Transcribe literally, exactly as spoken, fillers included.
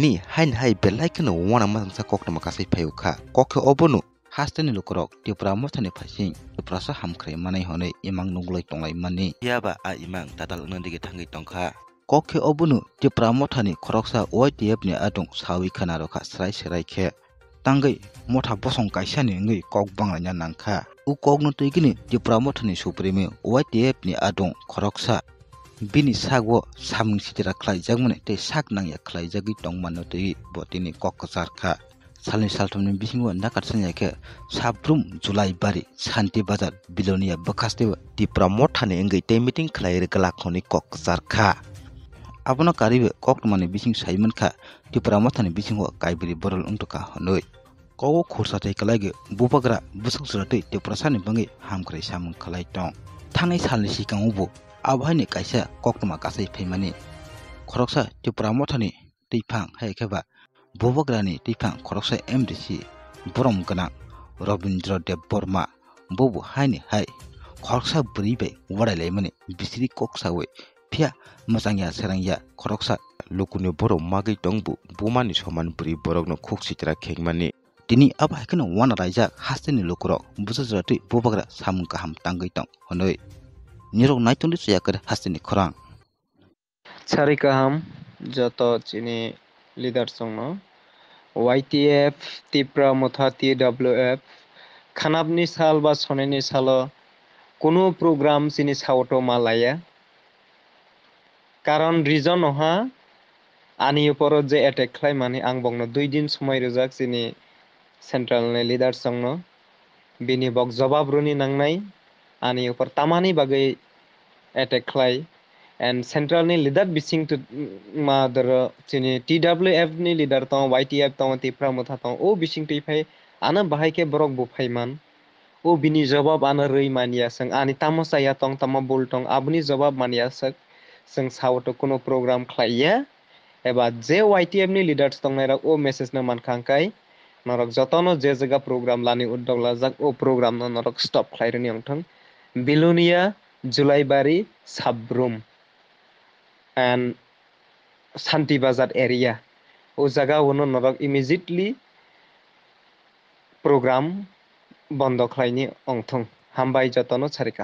Ni haini hai belai kheno uanama thangsa koktwma kasai phaiwi kha. Kok khe obono hasteni lukurok Tipra mothani phaising Tiprasa hamkhrai manai hwnwi imang nugulwi tonglaimani. Phiyaba a imang tatal wngna digi thangwi tongkha. Kok khe obono Tipra mothani khoroksa Y T F ni adung sawi khna rwkha srai srai khe. Tangwi motha bosong kaisani wngwi kok banglaina nangkha. O kokno twigini Tipra mothani supremi Y T F ni adung khoroksa bini sakbo samung sitra khlaijakmani tei sak nangya khlaijagwi tongmano twiwi bo tini kok kwchar kha. Salni salthumni bisingo nakarsanya khe Sabrum Julai Bari Santi Bazar Bilonia bwkhasteo Tipra mothani wngwi tei meeting khlai rwglak hwnwi kok kwchar kha. Abono karwibo koktwmani bising sai mankha Tipra mothani bisingo kaibri borok wngtokha hwnwi. Kogo khursa tei kwlaigwi bubagra bwswk jora twi Tiprasani bangwi hamkhrai samung khlai tong. Thangnai salni sikango bo abo haini kaisa koktwma kasai phaimani. Khoroksa Tipra mothani twiphang hai khe ba bubagrani twiphang khoroksa M D C borom gwnang Robindra Debbarma bo bo haini hai khoroksa bwrwi bai uarailaimani bisiri kok sawi phiya mwchangya serangya khoroksa lukuni borok magwi tongbu bumani soman bwrwi borokno khuk sitra khengmani. Tini abo hai kheno uana raijak hasteni lukurok bwsa jora twi bubagra samung kaham tangwi tong hwnwi. Nirok naitongdi chaya kwrwi hasteni khorang. Sari kaham joto chini leaders rokno. Y T F, Tipra Motha, T W F, khanapni sal ba sonini salo kunu program chini saoto ma laya. Karon reason oha ani uporo je attack khlai mani ang bokno dui din somoi rwjak chini central ni leaders rokno. Bini bok jobab rwni nangnai ani upor tamani bagwi attack khlai. And central ni leader bising tu ma doro chini T W F ni leader tongo, Y T F tongo, Tipra Motha tongo. O bising twi phai ano bahai khe borok buphai man. O bini jobab ano rwi manya, chwng ani tamo chaya tong, tamo bul tong, aboni jobab manya swk chwng sao to kuno program khlai ya. Eba je Y T F ni leaders tongnai rok o message no mankha hwnkhe norok jotono je jaga program lani uddog lajak o program no norok stop khlai rwni wngthong. Bilonia, Julaibari, Sabrum and Santi Bazar area. O jaga o no norok immediately program bondo khlaini wngthong. Hambai jotono sarika.